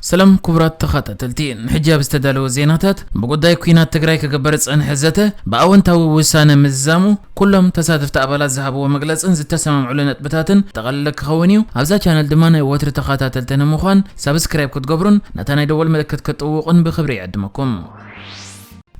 ሰላም ክቡራት ተኸታተልቲ፣ ንሕጂ ኣብ ዝተዳለወ ዜናታት፣ ብጉዳይ ኲናት ትግራይ ክግበር ዝጸንሐ ዘተ ብኣወንታዊ ውሳነ ምዝዛሙ ኩሎም ተሳተፍቲ ኣባላት ዝሃብዎ መግለጽን ዝተሰማምዑሉ ነጥብታትን ጠቐለለ ክኸውን እዩ። ኣብዛ ቻነል ድማ ናይ ወትሪ ተኸታተልቲ ንምዃን ሳብስክራይብ ክትገብሩን ነታ ናይ ደወል ምልክት ክትጥውቑን ብኽብሪ ይዕድመኩም።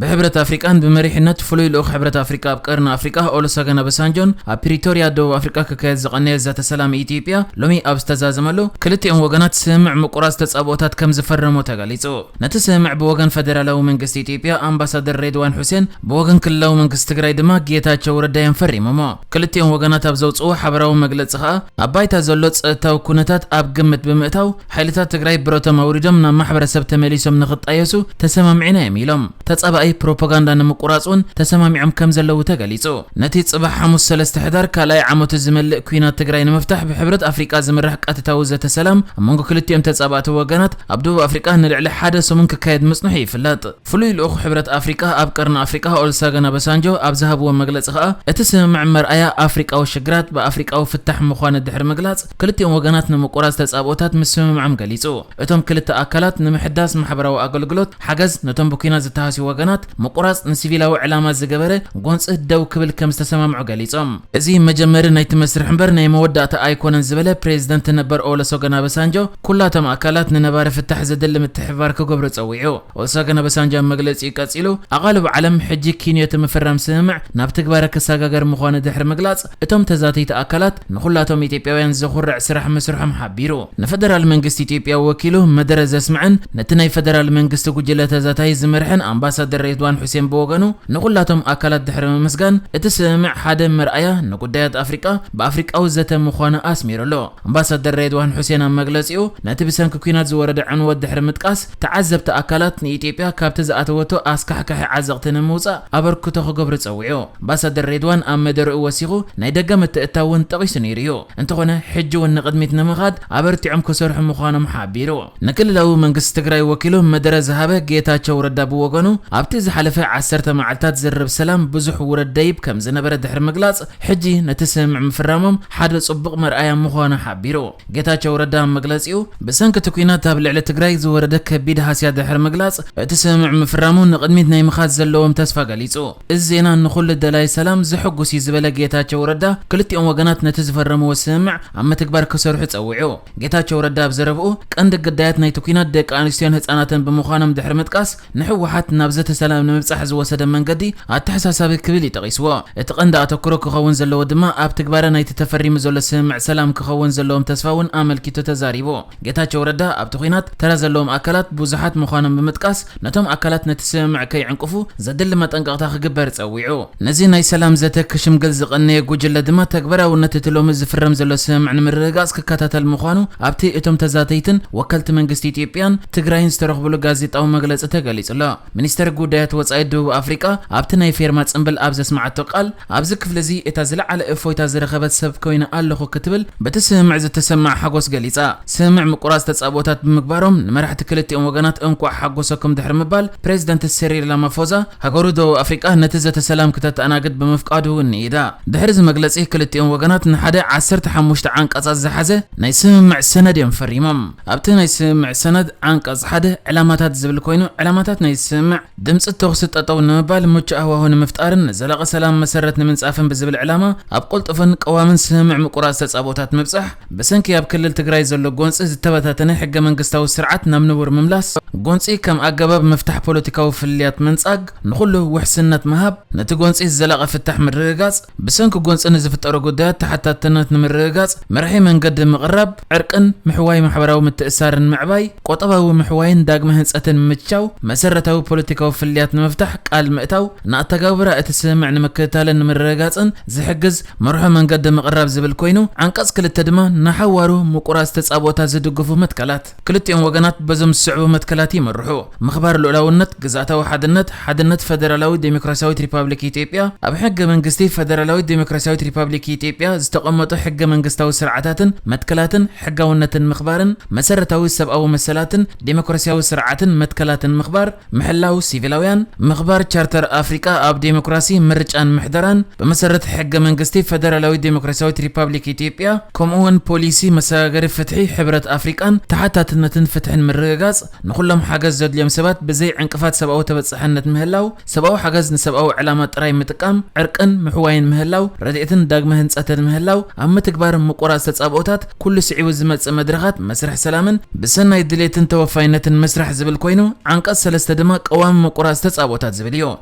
ብሕብረት ኣፍሪቃን ብመሪሕነት ፍሉይ ልኡኽ ሕብረት ኣፍሪቃ ኣብ ቀርኒ ኣፍሪቃ ኦሉሰገን ኦባሳንጆን ኣብ ፕሪቶርያ ደቡብ ኣፍሪቃ ክካየድ ዝቐነየ ዘተ ሰላም ኢትዮጵያ ሎሚ ኣብ ዝተዛዘመሉ፣ ክልቲኦም ወገናት ስምምዕ ምቁራጽ ተጻብኦታት ከም ዝፈረሙ ተገሊጹ። ነቲ ስምምዕ ብወገን ፈደራላዊ መንግስቲ ኢትዮጵያ ኣምባሳደር ሬድዋን ሑሴን፣ ብወገን ክልላዊ መንግስቲ ትግራይ ድማ ጌታቸው ረዳ እዮም ፈሪሞሞ። ክልቲኦም ወገናት ኣብ ዘውጽእዎ ሓበራዊ መግለጺ ከኣ፣ ኣብ ባይታ ዘሎ ጸጥታዊ ኩነታት ኣብ ግምት ብምእታው፣ ሓይልታት ትግራይ ብረቶም ኣውሪዶም ናብ ማሕበረሰብ ተመሊሶም ንኽጣየሱ ተሰማሚዕና እዮም ኢሎም። ተጻባኢ ፕሮፓጋንዳ ንምቁራጽ እውን ተሰማሚዖም ከም ዘለዉ ተገሊጹ። ነቲ ጽባሕ ሓሙስ ሰለስተ ሕዳር ካልኣይ ዓመቱ ዝመልእ ኲናት ትግራይ ንምፍታሕ ብሕብረት ኣፍሪቃ ዝምራሕ ቀጥታዊ ዘተ ሰላም ኣብ መንጎ ክልቲኦም ተጻባእቲ ወገናት ኣብ ደቡብ ኣፍሪቃ ንልዕሊ ሓደ ሰሙን ክካየድ ምጽንሑ ይፍለጥ። ፍሉይ ልኡኽ ሕብረት ኣፍሪቃ ኣብ ቀርኒ ኣፍሪቃ ኦሉሰገን ኦባሳንጆ ኣብ ዝሃብዎ መግለጺ ከኣ፣ እቲ ስምምዕ መርኣያ ኣፍሪቃዊ ሽግራት ብኣፍሪቃዊ ፍታሕ ምዃኑ ድሕሪ ምግላጽ፣ ክልቲኦም ወገናት ንምቁራጽ ተጻብኦታት ምስምምዖም ገሊጹ። እቶም ክልተ ኣካላት ንምሕዳስ ማሕበራዊ ኣገልግሎት፣ ሓገዝ ነቶም ብኲናት ዝተሃስዩ ወገናት፣ ምቁራጽ ንሲቪላዊ ዕላማ ዝገበረ ጎንጺ ደው ክብል ከም ዝተሰማምዑ ገሊጾም። እዚ መጀመሪ ናይቲ መስርሕ እምበር ናይ መወዳእታ ኣይኮነን ዝበለ ፕሬዚደንት ነበር ኦሉሰገን ኦባሳንጆ፣ ኩላቶም ኣካላት ንነባሪ ፍታሕ ዘድሊ ምትሕብባር ክገብሩ ጸዊዑ። ኦሉሰገን ኦባሳንጆ ኣብ መግለጺኡ ቀጺሉ፣ ኣቓልቦ ዓለም ሕጂ ኪንዮ እቲ ምፍራም ስምምዕ ናብ ትግባረ ክሰጋገር ምዃኑ ድሕሪ ምግላጽ፣ እቶም ተዛተይቲ ኣካላት ንኹላቶም ኢትዮጵያውያን ዘኹርዕ ስራሕ ምስርሖም ሓቢሩ። ንፈደራል መንግስቲ ኢትዮጵያ ወኪሉ መደረ ዘስምዐን ነቲ ናይ ፈደራል መንግስቲ ጉጅለ ተዛታይ ዝመርሐን ኣምባሳደር ሬድዋን ሑሴን ብወገኑ፣ ንኹላቶም ኣካላት ድሕሪ ምምስጋን፣ እቲ ስምምዕ ሓደ መርኣያ ንጉዳያት ኣፍሪቃ ብኣፍሪቃዊ ዘተ ምዃኑ ኣስሚሩሉ። ኣምባሳደር ሬድዋን ሑሴን ኣብ መግለጺኡ፣ ነቲ ብሰንኪ ኲናት ዝወረደ ዕንወት ድሕሪ ምጥቃስ፣ ተዓዘብቲ ኣካላት ንኢትዮጵያ ካብቲ ዝኣተወቶ ኣስካሕካሒ ዓዘቕቲ ንምውጻእ ኣበርክቶ ክገብሩ ጸዊዑ። ኣምባሳደር ሬድዋን ኣብ መደርኡ ወሲኹ፣ ናይ ደገ ምትእትታው እውን ጠቒሱ ነይሩ እዩ። እንተኾነ፣ ሕጂ እውን ንቕድሚት ንምኻድ ኣበርቲዖም ክሰርሑ ምዃኖም ሓቢሩ። ንክልላዊ መንግስቲ ትግራይ ወኪሉ መደረ ዝሃበ ጌታቸው ረዳ ብወገኑ፣ ኣብቲ ዝሓለፈ ዓሰርተ መዓልታት ዝርርብ ሰላም ብዙሕ ውረድ ደይብ ከም ዝነበረ ድሕሪ ምግላጽ፣ ሕጂ ነቲ ስምምዕ ምፍራሞም ሓደ ጽቡቕ መርኣያ ምዃኑ ሓቢሩ። ጌታቸው ረዳ ኣብ መግለጺኡ፣ ብሰንኪ እቲ ኲናት ኣብ ልዕሊ ትግራይ ዝወረደ ከቢድ ሃስያ ድሕሪ ምግላጽ፣ እቲ ስምምዕ ምፍራሙ ንቕድሚት ናይ ምኻድ ዘለዎም ተስፋ ገሊጹ። እዚ ዜና ንኹሉ ደላይ ሰላም ዘሐጉስ እዩ ዝበለ ጌታቸው ረዳ፣ ክልቲኦም ወገናት ነቲ ዝፈረምዎ ስምምዕ ኣብ ምትግባር ክሰርሑ ጸዊዑ። ጌታቸው ረዳ ኣብ ዘረብኡ፣ ቀንዲ ግዳያት ናይቲ ኲናት ደቂ ኣንስትዮን ህጻናትን ብምዃኖም ድሕሪ ምጥቃስ፣ ንህወሓት ናብ ዘተ ሰላም ንምብጻሕ ዝወሰደ መንገዲ ኣተሓሳሳቢ ክብል እዩ ጠቒስዎ። እቲ ቀንዲ ኣተኩሮ ክኸውን ዘለዎ ድማ ኣብ ትግባረ ናይቲ ተፈሪሙ ዘሎ ስምምዕ ሰላም ክኸውን ዘለዎም ተስፋ እውን ኣመልኪቱ ተዛሪቡ። ጌታቸው ረዳ ኣብቲ ኲናት ተራ ዘለዎም ኣካላት ብዙሓት ምዃኖም ብምጥቃስ፣ ነቶም ኣካላት ነቲ ስምምዕ ከይዕንቅፉ ዘድሊ መጠንቀቕታ ክግበር ጸዊዑ። ነዚ ናይ ሰላም ዘተ ክሽምግል ዝቐነየ ጉጅለ ድማ ተግባራውነት እቲ ሎሚ ዝፍረም ዘሎ ስምምዕ ንምርግጋጽ ክከታተል ምዃኑ ኣብቲ እቶም ተዛተይትን ወከልቲ መንግስቲ ኢትዮጵያን ትግራይን ዝተረኽብሉ ጋዜጣዊ መግለጺ ተገሊጹ ኣሎ። ሚኒስተር ጉዳያት ወጻኢ ደቡብ ኣፍሪቃ ኣብቲ ናይ ፌርማ ጽምብል ኣብ ዘስመዓቶ ቃል፣ ኣብዚ ክፍሊ እዚ እታ ዝለዓለ እፎይታ ዝረኸበት ሰብ ኮይነ ኣለኹ ክትብል በቲ ስምምዕ ዝተሰምዓ ሓጎስ ገሊጻ። ስምምዕ ምቁራጽ ተጻብኦታት ብምግባሮም ንመራሕቲ ክልቲኦም ወገናት እንቋዕ ሓጎሰኩም ድሕሪ ምባል፣ ፕሬዚደንት ሲሪል ራማፎዛ ሃገሩ ደቡብ ኣፍሪቃ ነቲ ዘተ ሰላም ክተተኣናግድ ብምፍቃዱ እውን ንኢዳ። ድሕሪ እዚ መግለጺ ክልቲኦም ወገናት ንሓደ ዓሰርተ ሓሙሽተ ዓንቀጻት ዝሓዘ ናይ ስምምዕ ሰነድ እዮም ፈሪሞም። ኣብቲ ናይ ስምምዕ ሰነድ ዓንቀጽ ሓደ ዕላማታት ዝብል ኮይኑ፣ ዕላማታት ናይ ስምምዕ ድምጺ ተኹሲ ጠጠው ንምባል ምቹእ ሃዋሁ ንምፍጣርን ንዘላቒ ሰላም መሰረት ንምንጻፍን ብዝብል ዕላማ ኣብ ቅልጡፍን ቀዋምን ስምምዕ ምቁራጽ ተጻብኦታት ምብጻሕ፣ ብሰንኪ ኣብ ክልል ትግራይ ዘሎ ጎንጺ ዝተበታተነ ሕገ መንግስታዊ ስርዓት ናብ ንቡር ምምላስ፣ ጎንጺ ከም ኣገባብ ምፍታሕ ፖለቲካዊ ፍልልያት ምንጻግ፣ ንኹሉ ውሕስነት ምሃብ፣ ነቲ ጎንጺ ዘላቒ ፍታሕ ምርግጋጽ፣ ብሰንኪ ጎንጺ ንዝፍጠሩ ጉዳያት ተሓታትነት ንምርግጋጽ፣ መርሒ መንገዲ ምቕራብ፣ ዕርቅን ምሕዋይ ማሕበራዊ ምትእሳርን ምዕባይ፣ ቁጠባዊ ምሕዋይን ዳግመ ህንጸትን ምቻው፣ መሰረታዊ ፖለቲካዊ ፍልልያት ንምፍታሕ ቃል ምእታው፣ ንኣተጋብራ እቲ ስምምዕ ንምክትታልን ንምርግጋጽን ዝሕግዝ መርሖ መንገዲ ምቕራብ ዝብል ኮይኑ፣ ዓንቀጽ ክልተ ድማ ንሓዋሩ ምቁራጽ ተጻብኦታት ዝድግፉ መትከላት። ክልቲኦም ወገናት በዞም ዝስዕቡ መትከላት ይመርሑ። ምኽባር ልኡላውነት፣ ግዝኣታዊ ሓድነት፣ ሓድነት ፈደራላዊት ዴሞክራሲያዊት ሪፓብሊክ ኢትዮጵያ፣ ኣብ ሕገ መንግስቲ ፈደራላዊት ዴሞክራሲያዊት ሪፓብሊክ ኢትዮጵያ ዝተቐመጡ ሕገ መንግስታዊ ስርዓታትን መትከላትን ሕጋውነትን ምኽባርን፣ መሰረታዊ ሰብኣዊ መሰላትን ዴሞክራሲያዊ ስርዓትን መትከላትን ምኽባር፣ ምሕላው ሲቪላዊ ኢትዮጵያውያን፣ ምኽባር ቻርተር ኣፍሪቃ ኣብ ዴሞክራሲ፣ ምርጫን ምሕደራን፣ ብመሰረት ሕገ መንግስቲ ፈደራላዊት ዴሞክራሲያዊት ሪፓብሊክ ኢትዮጵያ፣ ከምኡ እውን ፖሊሲ መሰጋገሪ ፍትሒ ሕብረት ኣፍሪቃን ተሓታትነትን ፍትሕን ምርግጋጽ፣ ንኹሎም ሓገዝ ዘድልዮም ሰባት ብዘይ ዕንቅፋት ሰብኣዊ ተበጻሕነት ምህላው፣ ሰብኣዊ ሓገዝ ንሰብኣዊ ዕላማ ጥራይ ምጥቃም፣ ዕርቅን ምሕዋይን ምህላው፣ ረድኤትን ዳግመ ህንጸትን ምህላው፣ ኣብ ምትግባር ምቁራጽ ተጻብኦታት፣ ኩሉ ስዒቡ ዝመጽእ መድረኻት መስርሕ ሰላምን ብሰናይ ድሌትን ተወፋይነትን መስርሕ ዝብል ኮይኑ፣ ዓንቀጽ ሰለስተ ድማ ቀዋሚ ምቁራጽ ተጻብኦታት ዝብል እዩ።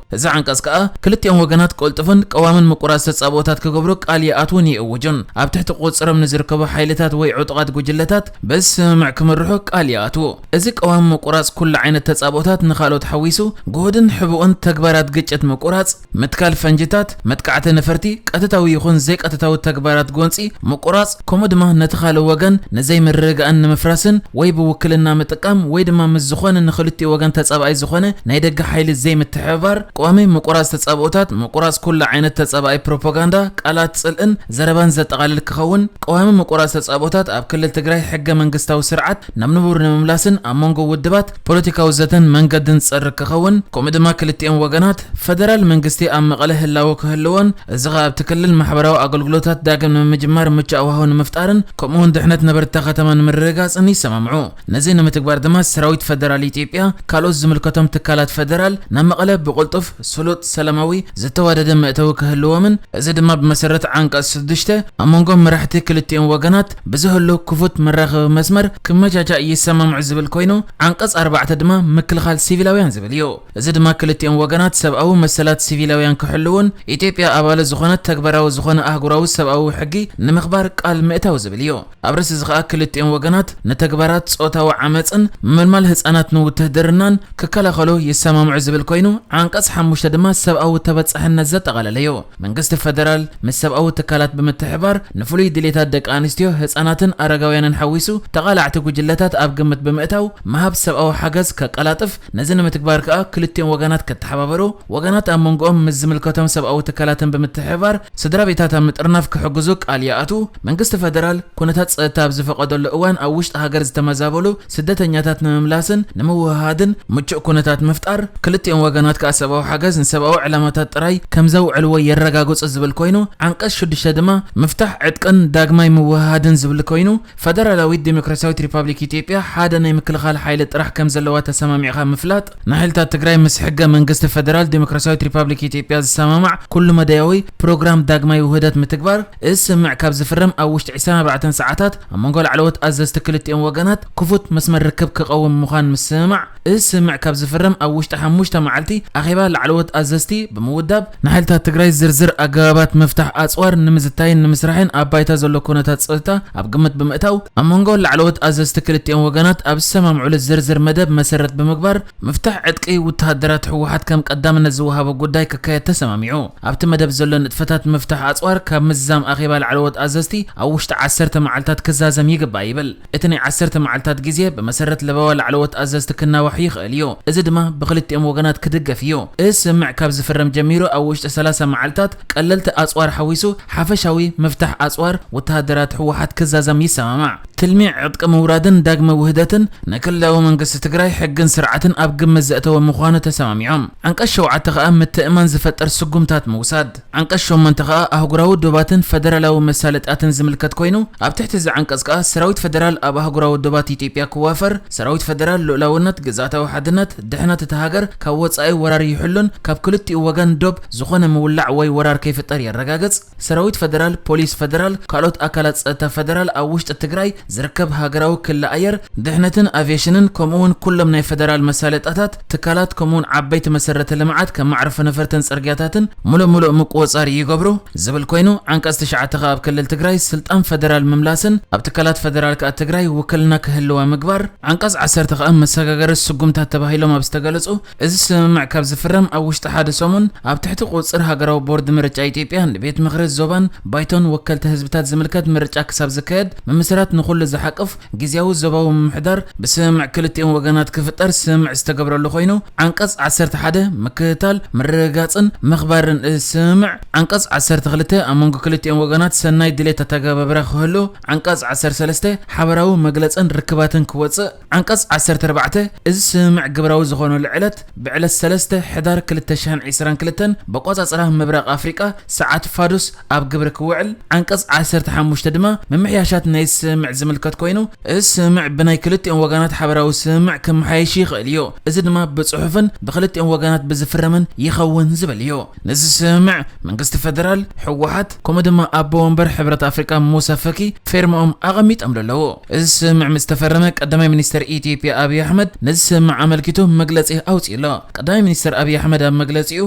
እዚ ዓንቀጽ ከኣ ክልቲኦም ወገናት ቅልጡፍን ቀዋምን ምቁራጽ ተጻብኦታት ክገብሩ ቃል ይኣትዉን ይእውጁን። ኣብ ትሕቲ ቁጽሮም ንዝርከቡ ሓይልታት ወይ ዕጡቓት ጉጅለታት በዚ ስምምዕ ክምርሑ ቃል ይኣትዉ። እዚ ቀዋሚ ምቁራጽ ኩሉ ዓይነት ተጻብኦታት ንኻልኦት ሓዊሱ፣ ግሁድን ሕቡእን ተግባራት ግጭት ምቁራጽ፣ ምትካል ፈንጅታት፣ መጥቃዕቲ ነፈርቲ፣ ቀጥታዊ ይኹን ዘይቀጥታዊ ተግባራት ጎንጺ ምቁራጽ፣ ከምኡ ድማ ነቲ ካልእ ወገን ንዘይምርግጋእን ንምፍራስን ወይ ብውክልና ምጥቃም ወይ ድማ ምስ ዝኾነ ንኽልቲኡ ወገን ተጻባኣይ ዝኾነ ናይ ደገ ሓይሊ ዘይምትሕብባር፣ ቀዋሚ ምቁራጽ ተጻብኦታት፣ ምቁራጽ ኩሉ ዓይነት ተጻባኣይ ፕሮፓጋንዳ፣ ቃላት ጽልእን ዘረባን ዘጠቓልል ክኸውን፣ ቀዋሚ ምቁራጽ ተጻብኦታት ኣብ ክልል ትግራይ ሕገ መንግስታዊ ስርዓት ናብ ንቡር ንምምላስን ኣብ መንጎ ውድባት ፖለቲካዊ ዘተን መንገድን ዝጸርግ ክኸውን፣ ከምኡ ድማ ክልቲኦም ወገናት ፈደራል መንግስቲ ኣብ መቐለ ህላወ ክህልዎን፣ እዚ ኸኣ ኣብቲ ክልል ማሕበራዊ ኣገልግሎታት ዳግም ንምጅማር ምቹእ ሃዋህው ንምፍጣርን፣ ከምኡ እውን ድሕነት ነበርቲ እታ ከተማ ንምርግጋጽን ይሰማምዑ። ነዚ ንምትግባር ድማ ሰራዊት ፈደራል ኢትዮጵያ፣ ካልኦት ዝምልከቶም ትካላት ፈደራል ናብ መቐለ ብቕልጡፍ፣ ስሉጥ፣ ሰላማዊ፣ ዝተዋደደ መእተዊ ክህልዎምን፣ እዚ ድማ ብመሰረት ዓንቀጽ ሽዱሽተ ኣብ መንጎ መራሕቲ ክልቲኦም ወገናት ብዝህሉ ክፉት መራኸቢ መስመር ክመቻቻእ ይሰማምዑ ዝብል ኮይኑ፣ ዓንቀጽ ኣርባዕተ ድማ ምክልኻል ሲቪላውያን ዝብል እዩ። እዚ ድማ ክልቲኦም ወገናት ሰብኣዊ መሰላት ሲቪላውያን ክሕልዉን ኢትዮጵያ ኣባል ዝኾነት ተግባራዊ ዝኾነ ኣህጉራዊ ሰብኣዊ ሕጊ ንምኽባር ቃል ምእታው ዝብል እዩ። ኣብ ርእሲ እዚ ኸኣ ክልቲኦም ወገናት ንተግባራት ጾታዊ ዓመጽን ምምልማል ህጻናት ንውትህድርናን ክከላኸሉ ይሰማምዑ ዝብል ኮይኑ፣ ዓንቀጽ ሓሙሽተ ድማ ሰብኣዊ ተበጻሕነት ዘጠቓለለ እዩ። መንግስቲ ፈደራል ምስ ሰብኣዊ ትካላት ብምትሕባር ንፍሉይ ድሌታት ደቂ ኣንስትዮ፣ ህጻናትን ኣረጋውያንን ሓዊሱ ተቓላዕቲ ጉጅለታት ኣብ ግምት ብምእታው ምሃብ ሰብኣዊ ሓገዝ ከቀላጥፍ፣ ነዚ ንምትግባር ከኣ ክልቲኦም ወገናት ከተሓባበሩ፣ ወገናት ኣብ መንጎኦም ምስ ዝምልከቶም ሰብኣዊ ትካላትን ብምትሕብባር ስድራ ቤታት ኣብ ምጥርናፍ ክሕግዙ ቃል ይኣትዉ። መንግስቲ ፈደራል ኩነታት ጸጥታ ኣብ ዝፈቐደሉ እዋን ኣብ ውሽጢ ሃገር ዝተመዛበሉ ስደተኛታት ንምምላስን ንምውህሃድን ምቹእ ኩነታት ምፍጣር፣ ክልቲኦም ወገናት ከኣ ሰብኣዊ ሓገዝ ንሰብኣዊ ዕላማታት ጥራይ ከም ዘውዕልዎ የረጋግጹ ዝብል ኮይኑ፣ ዓንቀጽ ሽዱሽተ ድማ ምፍታሕ ዕጥቅን ዳግማይ ምውህሃድን ዝብል ኮይኑ፣ ፈደራላዊት ዴሞክራሲያዊት ሪፓብሊክ ኢትዮጵያ ሓደ ናይ ምክልኻል ሓይሊ ጥራሕ ከም ዘለዋ ተሰማሚዕካ ምፍላጥ፣ ንሓይልታት ትግራይ ምስ ሕገ መንግስቲ ፈደራል ዴሞክራሲያዊት ሪፓብሊክ ኢትዮጵያ ዝሰማማዕ ኩሉ መዳያዊ ፕሮግራም ዳግማይ ውህደት ምትግባር፣ እዚ ስምምዕ ካብ ዝፍረም ኣብ ውሽጢ ዕስራን ኣርባዕተን ሰዓታት ኣብ መንጎ ላዕለዎት ኣዘዝቲ ክልቲኦም ወገናት ክፉት መስመር ርክብ ክቐውም ምዃን ምስምማዕ፣ እዚ ስምምዕ ካብ ዝፍረም ኣብ ውሽጢ ሓሙሽተ መዓልቲ ኣኼባ ላዕለዎት ኣዘዝቲ ብምውዳብ፣ ንሓይልታት ትግራይ ዝርዝር ኣገባባት ምፍታሕ ኣጽዋር ንምዝታይን ንምስራሕን ኣብ ባይታ ዘሎ ኩነታት ጸጥታ ኣብ ግምት ብምእታው፣ ኣብ መንጎ ላዕለዎት ኣዘዝቲ ክልቲኦም ወገናት ኣብ ዝሰማምዑሉ ዝርዝር መደብ መሰረት ብምግባር፣ ምፍታሕ ዕጥቂ ውተሃደራት ህወሓት ከም ቀዳምነት ዝወሃቦ ጉዳይ ክካየድ ተሰማሚዑ። ኣብቲ መደብ ዘሎ ንጥፈታት ምፍታሕ ኣጽዋር ካብ ምዝዛም ኣኼባ ላዕለዎት ኣዘዝቲ ኣብ ውሽጢ ዓሰርተ መዓልታት ክዛዘም ይግባእ ይብል። እቲ ናይ ዓሰርተ መዓልታት ግዜ ብመሰረት ለበዋ ላዕለዎት ኣዘዝቲ ክናዋሕ ይኽእል እዩ። እዚ ድማ ብክልቲኦም ወገናት ክድገፍ እዩ። እዚ ስምምዕ ካብ ዝፍረም ጀሚሩ ኣብ ውሽጢ ሰላሳ መዓልታት ቀለልቲ ኣጽዋር ሓዊሱ ሓፈሻዊ ምፍታሕ ኣጽዋር ወተሃደራት ህወሓት ክዛዘም ይሰማማዕ። ትልሚ ዕጥቂ ምውራድን ዳግመ ውህደትን ንክልላዊ መንግስቲ ትግራይ ሕግን ስርዓትን ኣብ ግምት ዘእተወ ምዃኑ ተሰማሚዖም። ዓንቀጽ ሸውዓተ ከኣ ምትእማን ዝፈጥር ስጉምታት ምውሳድ። ዓንቀጽ ሸሞንተ ከኣ ኣህጉራዊ ዶባትን ፈደራላዊ መሳለጥያትን ዝምልከት ኮይኑ፣ ኣብ ትሕቲ እዚ ዓንቀጽ ከኣ ሰራዊት ፈደራል ኣብ ኣህጉራዊ ዶባት ኢትዮጵያ ክዋፈር፣ ሰራዊት ፈደራል ልኡላውነት፣ ግዝኣታዊ ሓድነት፣ ድሕነት እታ ሃገር ካብ ወጻኢ ወራር ይሕሉን ካብ ክልቲኡ ወገን ዶብ ዝኾነ ምውላዕ ወይ ወራር ከይፍጠር የረጋግጽ። ሰራዊት ፈደራል፣ ፖሊስ ፈደራል፣ ካልኦት ኣካላት ጸጥታ ፈደራል ኣብ ውሽጢ ትግራይ ዝርከብ ሃገራዊ ክሊ ኣየር፣ ድሕነትን ኣቪየሽንን፣ ከምኡ እውን ኩሎም ናይ ፈደራል መሳለጣታት ትካላት፣ ከምኡ እውን ዓበይቲ መሰረተ ልምዓት ከም መዕርፎ ነፈርትን ጽርግያታትን ሙሉእ ሙሉእ ምቁጽጻር ይገብሩ ዝብል ኮይኑ፣ ዓንቀጽ ትሽዓተ ከኣ ኣብ ክልል ትግራይ ስልጣን ፈደራል ምምላስን ኣብ ትካላት ፈደራል ከኣ ትግራይ ውክልና ክህልዋ ምግባር፣ ዓንቀጽ ዓሰርተ ከኣ መሰጋገሪ ስጉምታት ተባሂሎም ኣብ ዝተገለጹ፣ እዚ ስምምዕ ካብ ዝፍረም ኣብ ውሽጢ ሓደ ሰሙን ኣብ ትሕቲ ቁጽጽር ሃገራዊ ቦርድ ምርጫ ኢትዮጵያ ንቤት ምኽሪ ዞባን ባይቶን ወከልቲ ህዝብታት ዝምልከት ምርጫ ክሳብ ዝካየድ ምምስራት ንኹ ኩሉ ዝሓቅፍ ግዝያዊ ዞባዊ ምምሕዳር ብስምምዕ ክልቲኦም ወገናት ክፍጠር ስምምዕ ዝተገብረሉ ኮይኑ፣ ዓንቀጽ ዓሰርተ ሓደ ምክትታል፣ ምርግጋጽን ምኽባርን እዚ ስምምዕ፣ ዓንቀጽ ዓሰርተ ክልተ ኣብ መንጎ ክልቲኦም ወገናት ሰናይ ድሌት ኣተገባብራ ክህሉ፣ ዓንቀጽ ዓሰርተ ሰለስተ ሓበራዊ መግለጽን ርክባትን ክወጽእ፣ ዓንቀጽ ዓሰርተ ኣርባዕተ እዚ ስምምዕ ግብራዊ ዝኾነሉ ዕለት ብዕለት ሰለስተ ሕዳር ክልተ ሽሕን ዕስራን ክልተን በቆጻጽራ ምብራቕ ኣፍሪቃ ሰዓት ፋዱስ ኣብ ግብሪ ክውዕል፣ ዓንቀጽ ዓሰርተ ሓሙሽተ ድማ ምምሕያሻት ናይ ስምምዕ ዝምልከት ኮይኑ፣ እዚ ስምምዕ ብናይ ክልቲኦም ወገናት ሓበራዊ ስምምዕ ክመሓየሽ ይኽእል እዩ። እዚ ድማ ብጽሑፍን ብክልቲኦም ወገናት ብዝፍረምን ይኸውን ዝብል እዩ። ነዚ ስምምዕ መንግስቲ ፈደራል፣ ህወሓት፣ ከምኡ ድማ ኣቦ ወንበር ሕብረት ኣፍሪቃ ሙሳ ፈኪ ፌርማኦም ኣቐሚጦምሉ ኣለዉ። እዚ ስምምዕ ምስ ተፈረመ ቀዳማይ ሚኒስተር ኢትዮጵያ ኣብይ ኣሕመድ ነዚ ስምምዕ ኣመልኪቱ መግለጺ ኣውጺኡ ኣሎ። ቀዳማይ ሚኒስተር ኣብይ ኣሕመድ ኣብ መግለጺኡ፣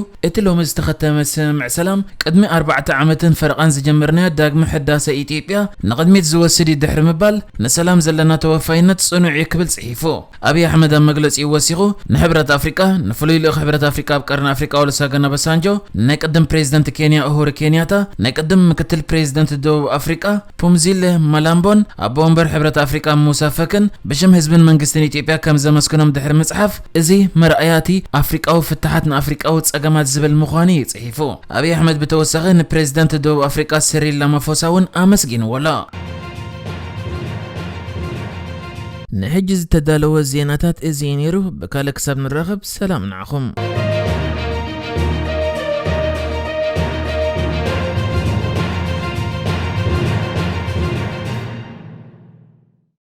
እቲ ሎሚ ዝተኸተመ ስምምዕ ሰላም ቅድሚ ኣርባዕተ ዓመትን ፈረቓን ዝጀመርናዮ ዳግመ ሕዳሰ ኢትዮጵያ ንቕድሚት ዝወስድ እዩ ድሕሪ ምባል፣ ንሰላም ዘለና ተወፋይነት ጽኑዕ እዩ ክብል ጽሒፉ። ኣብይ ኣሕመድ ኣብ መግለጺኡ ወሲኹ፣ ንሕብረት ኣፍሪቃ፣ ንፍሉይ ልኡኽ ሕብረት ኣፍሪቃ ኣብ ቀርኒ ኣፍሪቃ ኦሉሰጉን ኦባሳንጆ፣ ናይ ቅድም ፕሬዚደንት ኬንያ ኡሁሩ ኬንያታ፣ ናይ ቅድም ምክትል ፕሬዚደንት ደቡብ ኣፍሪቃ ፑምዚለ ማላምቦን ኣቦ ወንበር ሕብረት ኣፍሪቃ ሙሳ ፈክን ብሽም ህዝብን መንግስትን ኢትዮጵያ ከም ዘመስግኖም ድሕሪ ምጽሓፍ፣ እዚ መርኣያ እቲ ኣፍሪቃዊ ፍታሓት ንኣፍሪቃዊ ጸገማት ዝብል ምዃኑ እዩ ጽሒፉ። ኣብይ ኣሕመድ ብተወሳኺ ንፕሬዚደንት ደቡብ ኣፍሪቃ ሲሪል ራማፎሳ እውን ኣመስጊንዎ ኣሎ። ንሕጂ ዝተዳለወ ዜናታት እዚ እዩ ነይሩ። ብካልእ ክሳብ ንራኸብ ሰላም ንዓኹም።